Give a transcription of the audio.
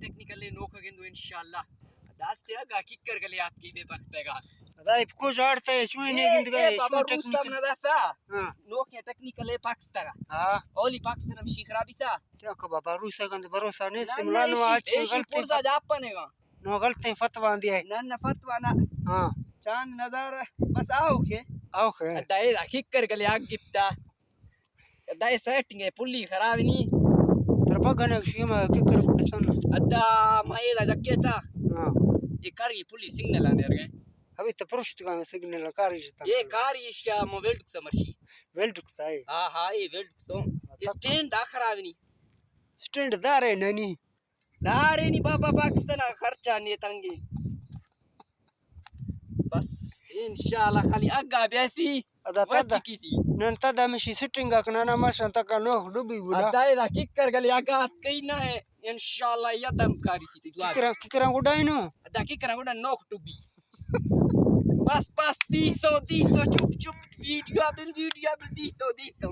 ٹیکنیکل نوک گندو انشاءاللہ۔ داستے اگا ککر گلے آتکی بے بختگا۔ ادا اپکو جاڑتا ہے، چوئے نے اے، گندگا اے ہے، بابا چوئے روس ٹیکنیکل۔ سب نہ داتا۔ ہاں۔ نوکیں ٹیکنیکل ہے پاکستان۔ ہاں۔ اولی پاکستان ہم شی خرابی تھا۔ کیا کہ بابا روس گند بھروسہ نہیں، نہ، نہ، ملانو ایشی، آج ایشی غلطی پرزا پت-، جاپنے گا۔ نو غلطیں فتوا دیا ہے۔ نہ، نہ، فتوا نہ۔ ہاں۔ چاند نظارہ، بس آؤ کے۔ آؤ کے۔ ادا اے ککر گلے آگ گپتا۔ ادا اے سیٹنگ ہے، پلی خراب نہیں۔ تر پا گنگ شیما ککر پڑسن۔ ادا ما اے دا جکے تھا۔ ہاں۔ اے کاری پلی سگنل آنے رگے۔ ابھی تو پرشت کا سگنل کاری جتا۔ اے کاری اشیا مو ویلڈ کسا مرشی۔ ویلڈ کسا ہے۔ ہاں، ہاں، اے ویلڈ کسا۔ اسٹینڈ دا خراب نہیں۔ اسٹینڈ دارے ننی۔ دارے نی بابا، پاکستان خرچہ نے تنگے۔ بس انشاءاللہ خالی اگا بیسی۔ ادا تدا۔ وچ کی تھی۔ نن تدا مشی سٹنگ کنانا ماشان تکا نوک ڈوبی بولا۔ ادا ادا ککر گلی اگا ات کئی نہ ہے۔ انشاءاللہ یا دم کاری تھی دعا۔ ککرا، ککرا گڈا ہے نو۔ ادا ککرا گڈا نوک ڈوبی۔ بس، بس، دی تو، دی تو، چپ، چپ، ویڈیو بل، ویڈیو بل، دی تو، دی تو۔